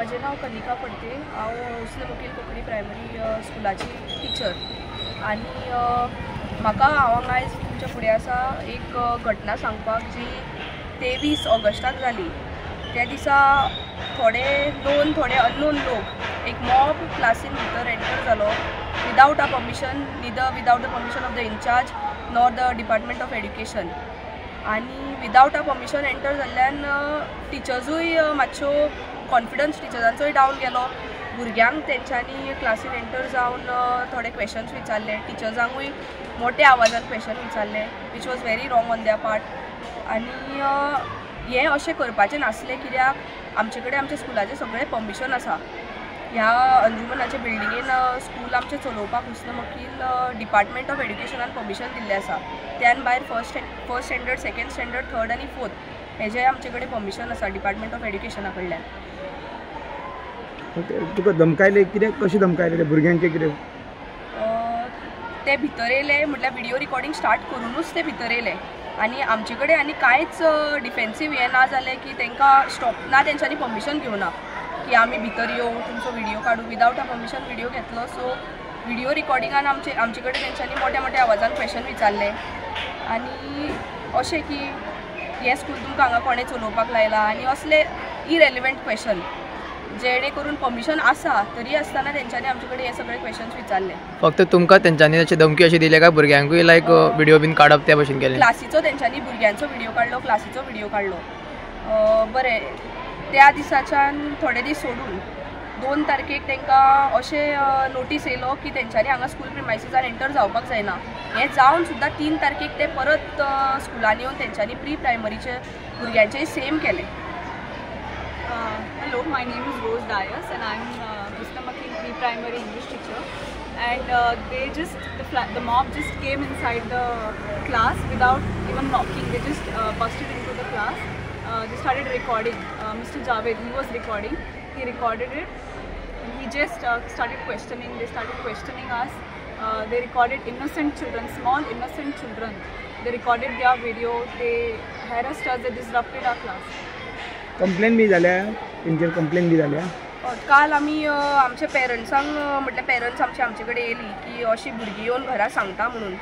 म्हजें नांव कनिका फडते. हांव हुस्न मकील कोंकणी प्रायमरी स्कुलाची टिचर आनी म्हाका हांव हांगा आयज तुमच्या फुडें आसा एक घटना सांगपाक जी 23 ऑगस्टाक जाली. त्या दिसा थोडे नोन थोडे अननोन लोक एक मॉब क्लासीन भितर एंटर जालो without a permission, neither without the permission of the incharge nor the department of education. आनी विदावट अ परमिशन एंटर जाल्ल्यान टिचर्सूय मातश्यो कॉन्फिडन्स टिचर्सांचोय डावन गेलो. भुरग्यांक तेंच्यांनी क्लासीन एंटर जावन थोडे क्वेशन्स विचारले, टिचर्सांकूय मोठ्या आवाजान क्वेशन विचारले, which was very wrong on their part. आनी हें अशें करपाचें नासलें कित्याक आमचे कडेन आमच्या स्कुलाचें सगळें परमिशन आसा. ह्या अंजुमनाच्या बिल्डिंगेन स्कूल आमचें चलोवपाक हुस्न मकील डिपार्टमेंट ऑफ एड्युकेशनान परमिशन दिल्लें आसा. त्यान भायर first standard, second standard, third आनी फोर्थ हेजें आमचे कडेन परमिशन आसा डिपार्टमेंट ऑफ एड्युकेशना कडल्यान. तुका धमकायले कितें, कशें धमकायले भुरग्यांचे कितें? ते भितर येयले म्हटल्यार व्हिडियो रिकॉर्डिंग स्टार्ट करुनूच ते भितर येयले आनी आमचे कडेन आनी कांयच डिफेन्सीव हें ना जालें की तांकां स्टॉप ना, तेंच्यांनी परमिशन घेवना की आमी भितर येवं तुमचो व्हिडियो काडूं. विदावट अ परमिशन व्हिडियो घेतलो. सो व्हिडियो रिकॉर्डिंगान आमचे कडेन तेंच्यांनी मोठ्या मोठ्या आवाजान क्वेशन विचारलें आनी अशें की हें स्कूल तुमकां हांगा कोणें चलोवपाक लायलां आनी असले इरेलिवंट क्वेशन जेणे करून परमिशन आसा तरी आसतना तेंच्यांनी आमचे कडेन हे सगळे क्वेशन्स विचारले. फक्त तुमकां तेंच्यांनी अशी धमकी अशी दिली काय भुरग्यांकूय लायक व्हिडियो बीन काडप त्या भशेन केलें? क्लासीचो तेंच्यांनी भुरग्यांचो व्हिडियो काडलो, क्लासीचो व्हिडियो काडलो. बरें, त्या दिसाच्यान थोडे दीस सोडून 2 तारखेक तांकां अशें नोटीस येयलो की तेंच्यांनी हांगा स्कूल प्रिमायसीसान एंटर जावपाक जायना. हें जावन सुद्दां 3 तारखेक ते परत स्कुलान येवन तेंच्यांनी प्री प्रायमरीचे भुरग्यांचेय सेम केलें. Hello, my name is Rose Dias and I'm Husna Makil pre-primary English teacher. And they just, the mob just came inside the class without even knocking. They just busted into the class. They started recording. Mr. Javed, he was recording. He recorded it. And he just started questioning. They started questioning us. They recorded innocent children, small innocent children. They recorded their video. They harassed us. They disrupted our class. Complain बी जाल्या तेंचेर? Complain बी जाल्या? काल आमी आमच्या पेरंट्सांक म्हटल्यार parents आमचे आमचे कडेन येयली की अशी भुरगीं येवन घरा सांगता म्हणून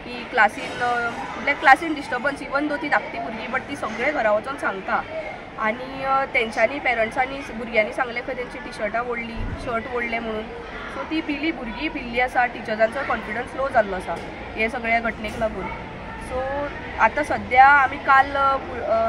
की क्लासीन म्हटल्यार क्लासीन डिस्टर्बन्स, इवन दो ती धाकटी भुरगीं बट ती सगळें घरा वचोन सांगता. आनी तेंच्यांनी पेरंट्सांनी भुरग्यांनी सांगलें खंय तेंची टिशर्टां ओडली, शर्ट ओडले म्हणून. सो ती भिली, भुरगीं भिल्ली आसा, टिचर्सांचो कॉन्फिडन्स लो जाल्लो आसा हे सगळ्या घटनेक लागून. सो आतां सद्या आमी काल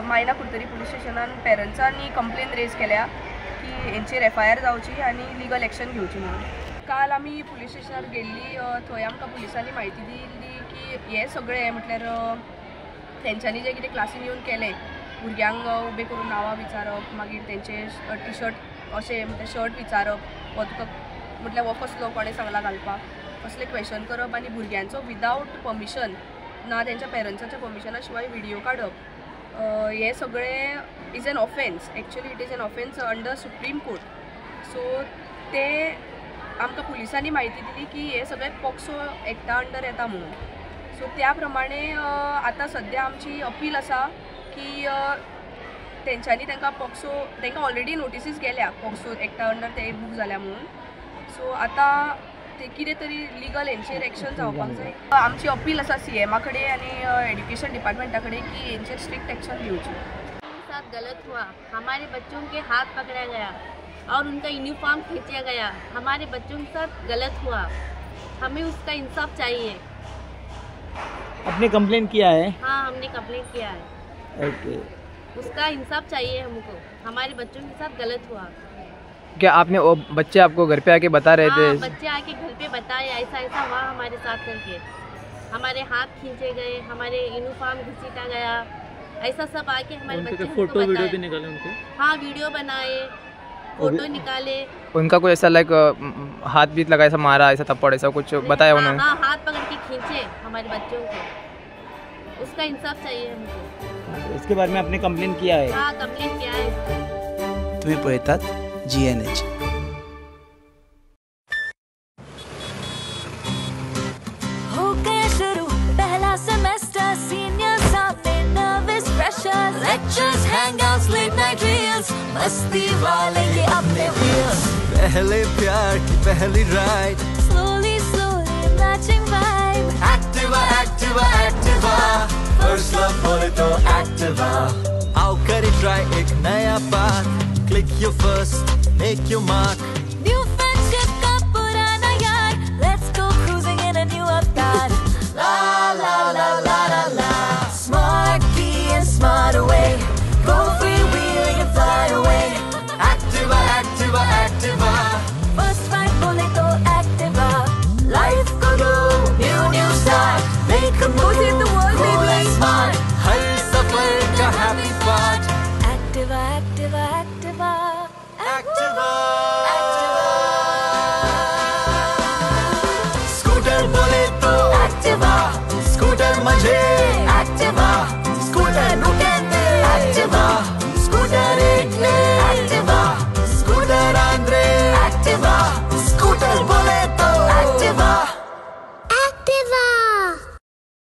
मायना कुडतरी पुलीस स्टेशनान पेरंट्सांनी कंप्लेन रेज केल्या की हेंचेर एफआयआर जावची आनी लिगल एक्शन घेवची म्हणून. काल आमी पुलीस स्टेशनार गेल्ली, थंय आमकां पुलिसांनी म्हायती दिल्ली की हें सगळें म्हटल्यार तेंच्यांनी जें कितें क्लासीन येवन केलें, भुरग्यांक उबें करून नांवां विचारप, मागीर तेंचे टिशर्ट अशें म्हटल्यार शर्ट विचारप, हो तुका म्हटल्यार हो कसलो कोणें सांगला घालपाक, असले क्वेशन करप आनी भुरग्यांचो विदावट परमिशन ना तेंच्या पेरंट्साच्या परमिशना शिवाय व्हिडियो काडप, हें सगळें is an offence. Actually it is an offence under supreme court. So ते आमकां पुलिसांनी म्हायती दिली की हें सगळें पॉक्सो एक्टा अंडर येता म्हणून. सो त्या प्रमाणे आतां सद्या आमची अपील आसा की तेंच्यांनी तांकां पॉक्सो, तांकां ऑलरेडी नोटिसीस गेल्या पॉक्सो एक्टा अंडर ते बूक जाल्या म्हणून. सो आतां ते कितें तरी लिगल हेंचेर एक्शन जावपाक जाय. आमची अपील आसा सीएमा कडेन आनी एड्युकेशन डिपार्टमेंटा कडेन की हेंचेर स्ट्रिक्ट एक्शन घेवची. साथ गलत हुआ, हमारे बच्चों के हाथ पकड़ा गया और उनका यूनिफॉर्म खींचा गया. हमारे बच्चों के साथ गलत हुआ, हमें उसका इंसाफ चाहिए. आपने कंप्लेन किया है? हाँ, हमने कंप्लेन किया है. ओके, उसका इंसाफ चाहिए हमको. हमारे बच्चों के साथ गलत हुआ. क्या आपने वो बच्चे आपको घर पे आके बता रहे थे? बच्चे आके घर पे बताए ऐसा ऐसा हुआ हमारे साथ करके, हमारे हाथ खींचे गए, हमारे यूनिफॉर्म घसीटा गया, ऐसा सब आके हमारे बच्चे फोटो वीडियो भी निकाले उनके? हाँ, वीडियो बनाए, फोटो निकाले. उनका कोई ऐसा लाइक हाथ भी लगा, ऐसा मारा, ऐसा थप्पड़, ऐसा कुछ बताया उन्होंने? हाँ, हाथ पकड़ के खींचे हमारे बच्चों को. उसका इंसाफ चाहिए हमको. इसके बारे में आपने कंप्लेन किया है? हाँ, कंप्लेन किया है. तुम्ही पळयतात GNH. हो गया शुरू पहला सेमेस्टर, सीनियर सामने nervous pressure, lectures, hangouts, late night reels, मस्ती वाले ये अपने। पहले प्यार की पहली ride, Slowly, slowly matching vibe. Activa Activa Activa, first love बोले तो एक्टिवा। आओ करे ट्राई एक नया path, click your first, make your mark. New friendship का पुराना यार, let's go cruising in a new avatar. La la la la la la, Smart key and smart away, go freewheeling and fly away. Activa Activa Activa, First ride बोले तो Activa. Life को दो new new start, make a Go save the world, cool baby. And smart, हर सफर का happy part. Activa, Activa, Activa. Activa scooter बोले तो Activa, scooter मजे Activa, scooter नुकेंदे Activa, scooter एकले Activa,